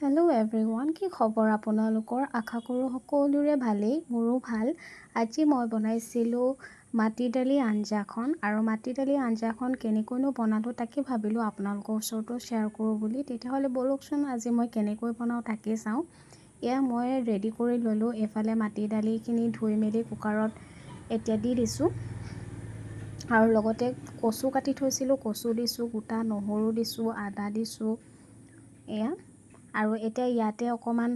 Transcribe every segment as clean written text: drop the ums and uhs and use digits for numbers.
Hello' everyone, কি খবৰ আপোনালোকৰ? আশা কৰোঁ সকলোৰে ভালেই, মোৰো ভাল। আজি মই বনাইছিলোঁ মাটি দালি আঞ্জাখন আৰু মাটি দালি আঞ্জাখন কেনেকৈনো বনালোঁ তাকে ভাবিলোঁ আপোনালোকৰ ওচৰতো শ্বেয়াৰ কৰোঁ বুলি। তেতিয়াহ'লে ব'লকচোন আজি মই কেনেকৈ বনাওঁ তাকে চাওঁ। এয়া মই ৰেডি কৰি ল'লোঁ। এইফালে মাটি দালিখিনি ধুই মেলি কুকাৰত এতিয়া দি দিছোঁ আৰু লগতে কচু কাটি থৈছিলোঁ, কচু দিছোঁ, গোটা নহৰু দিছোঁ, আদা দিছোঁ এয়া। আৰু এতিয়া ইয়াতে অকণমান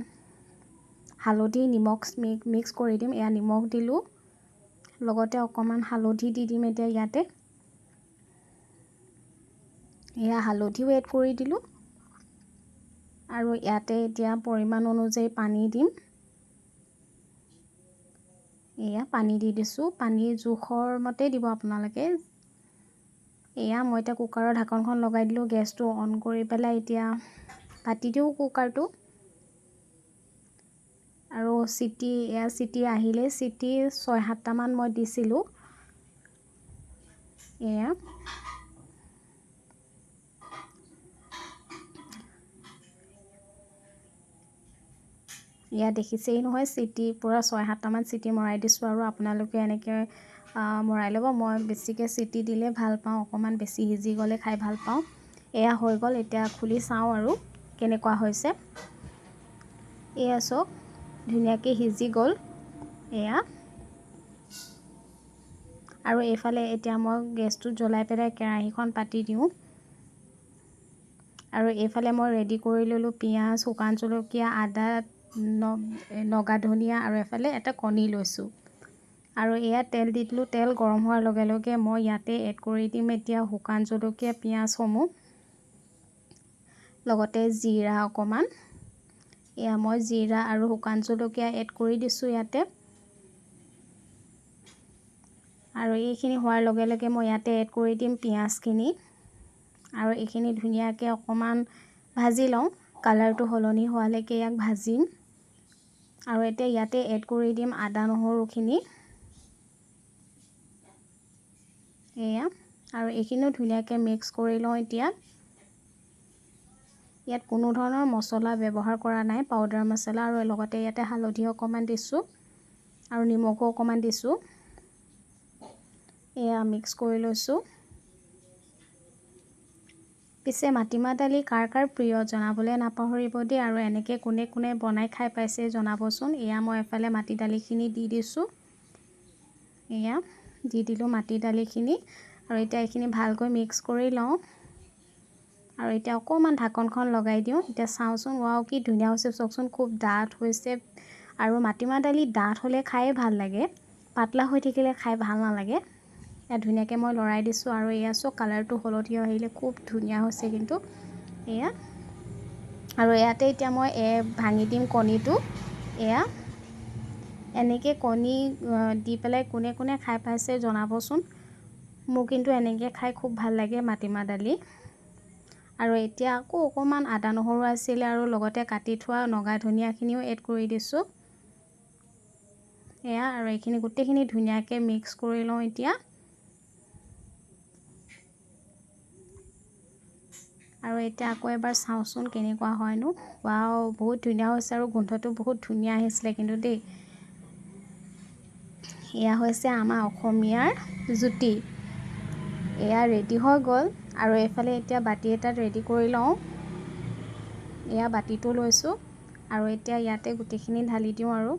হালধি নিমখ মিক্স কৰি দিম। এয়া নিমখ দিলোঁ, লগতে অকণমান হালধি দি দিম এতিয়া ইয়াতে। এয়া হালধিও এড কৰি দিলোঁ আৰু ইয়াতে এতিয়া পৰিমাণ অনুযায়ী পানী দিম। এয়া পানী দি দিছোঁ, পানী জোখৰ মতে দিব আপোনালোকে। এয়া মই এতিয়া কুকাৰৰ ঢাকনখন লগাই দিলোঁ, গেছটো অন কৰি পেলাই এতিয়া পাতি দিওঁ কুকাৰটো। আৰু এয়া চিটি আহিলে, চিটি 6-7টামান মই দিছিলোঁ। এয়া ইয়াত দেখিছেই নহয়, চিটি পূৰা 6-7টামান চিটি মৰাই দিছোঁ আৰু আপোনালোকে এনেকৈ মৰাই ল'ব। মই বেছিকৈ চিটি দিলে ভাল পাওঁ, অকণমান বেছি সিজি গ'লে খাই ভাল পাওঁ। এয়া হৈ গ'ল, এতিয়া খুলি চাওঁ আৰু কেনেকুৱা হৈছে। এয়া চাওক, ধুনীয়াকৈ সিজি গ'ল। এয়া আৰু এইফালে এতিয়া মই গেছটো জ্বলাই পেলাই কেৰাহীখন পাতি দিওঁ। আৰু এইফালে মই ৰেডি কৰি ল'লোঁ পিঁয়াজ, শুকান জলকীয়া, আদা, নগা ধনিয়া আৰু এফালে এটা কণী লৈছোঁ। আৰু এয়া তেল দি দিলোঁ। তেল গৰম হোৱাৰ লগে লগে মই ইয়াতে এড কৰি দিম এতিয়া শুকান জলকীয়া, পিঁয়াজসমূহ, লগতে জিৰা অকণমান। এয়া মই জিৰা আৰু শুকান জলকীয়া এড কৰি দিছোঁ ইয়াতে। আৰু এইখিনি হোৱাৰ লগে লগে মই ইয়াতে এড কৰি দিম পিঁয়াজখিনি। আৰু এইখিনি ধুনীয়াকৈ অকণমান ভাজি লওঁ, কালাৰটো সলনি হোৱালৈকে ইয়াক ভাজিম। আৰু এতিয়া ইয়াতে এড কৰি দিম আদা নহৰুখিনি। এয়া আৰু এইখিনিও ধুনীয়াকৈ মিক্স কৰি লওঁ এতিয়া। ইয়াত কোনো ধৰণৰ মছলা ব্যৱহাৰ কৰা নাই, পাউডাৰ মছলা। আৰু লগতে ইয়াতে হালধি অকণমান দিছোঁ আৰু নিমখো অকণমান দিছোঁ। এয়া মিক্স কৰি লৈছোঁ। পিছে মাটিমাহ দালি কাৰ কাৰ প্ৰিয় জনাবলৈ নাপাহৰিব দেই। আৰু এনেকৈ কোনে কোনে বনাই খাই পাইছে জনাবচোন। এয়া মই এফালে মাটি দালিখিনি দি দিছোঁ। এয়া দি দিলোঁ মাটি দালিখিনি। আৰু এতিয়া এইখিনি ভালকৈ মিক্স কৰি লওঁ। আৰু এতিয়া অকণমান ঢাকনখন লগাই দিওঁ। এতিয়া চাওঁচোন, ৱাও কি ধুনীয়া হৈছে চাওকচোন, খুব ডাঠ হৈছে। আৰু মাটিমাহ দালি ডাঠ হ'লে খায়ে ভাল লাগে, পাতলা হৈ থাকিলে খাই ভাল নালাগে। এয়া ধুনীয়াকৈ মই লৰাই দিছোঁ। আৰু এয়া চাওক, কালাৰটো সলনি আহিলে খুব ধুনীয়া হৈছে কিন্তু। এয়া আৰু ইয়াতে এতিয়া মই ভাঙি দিম কণীটো। এয়া এনেকৈ কণী দি পেলাই কোনে কোনে খাই পাইছে জনাবচোন। মোৰ কিন্তু এনেকৈ খাই খুব ভাল লাগে মাটিমাহ দালি। আৰু এতিয়া আকৌ অকণমান আদা নহৰু আছিলে আৰু লগতে কাটি থোৱা নগা ধনিয়াখিনিও এড কৰি দিছোঁ। এয়া আৰু এইখিনি গোটেইখিনি ধুনীয়াকৈ মিক্স কৰি লওঁ এতিয়া। আৰু এতিয়া আকৌ এবাৰ চাওঁচোন কেনেকুৱা হয়নো। ৱাও, বহুত ধুনীয়া হৈছে আৰু গোন্ধটো বহুত ধুনীয়া আহিছিলে কিন্তু দেই। এয়া হৈছে আমাৰ অসমীয়াৰ জুতি। এয়া ৰেডি হৈ গ'ল। আৰু এইফালে এতিয়া বাতি এটাত ৰেডি কৰি লওঁ। এয়া বাতিটো লৈছোঁ আৰু এতিয়া ইয়াতে গোটেইখিনি ঢালি দিওঁ। আৰু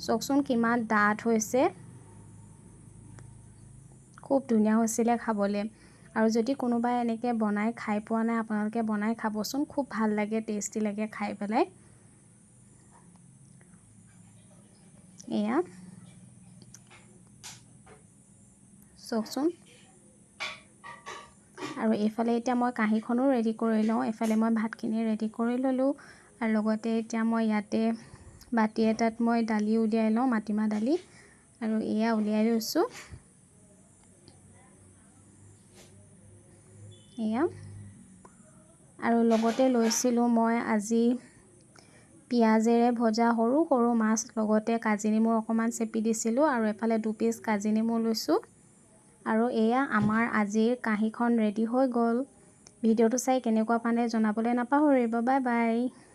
চাওকচোন কিমান ডাঠ হৈছে, খুব ধুনীয়া হৈছিলে খাবলৈ। আৰু যদি কোনোবাই এনেকৈ বনাই খাই পোৱা নাই, আপোনালোকে বনাই খাবচোন, খুব ভাল লাগে, টেষ্টি লাগে খাই পেলাই। এয়া চাওকচোন। আৰু এইফালে এতিয়া মই কাঁহীখনো ৰেডি কৰি লওঁ। এইফালে মই ভাতখিনি ৰেডি কৰি ল'লোঁ। আৰু লগতে এতিয়া মই ইয়াতে বাতি এটাত মই দালি উলিয়াই লওঁ, মাটিমাহ দালি। আৰু এয়া উলিয়াই লৈছোঁ। এয়া আৰু লগতে লৈছিলোঁ মই আজি পিঁয়াজেৰে ভজা সৰু সৰু মাছ, লগতে কাজি নেমু অকণমান চেপি দিছিলোঁ। আৰু এফালে 2 পিচ কাজি নেমু লৈছোঁ। আৰু এয়া আমাৰ আজিৰ কাঁহীখন ৰেডি হৈ গ'ল। ভিডিঅ'টো চাই কেনেকুৱা পালে জনাবলৈ নাপাহৰিব। Bye bye.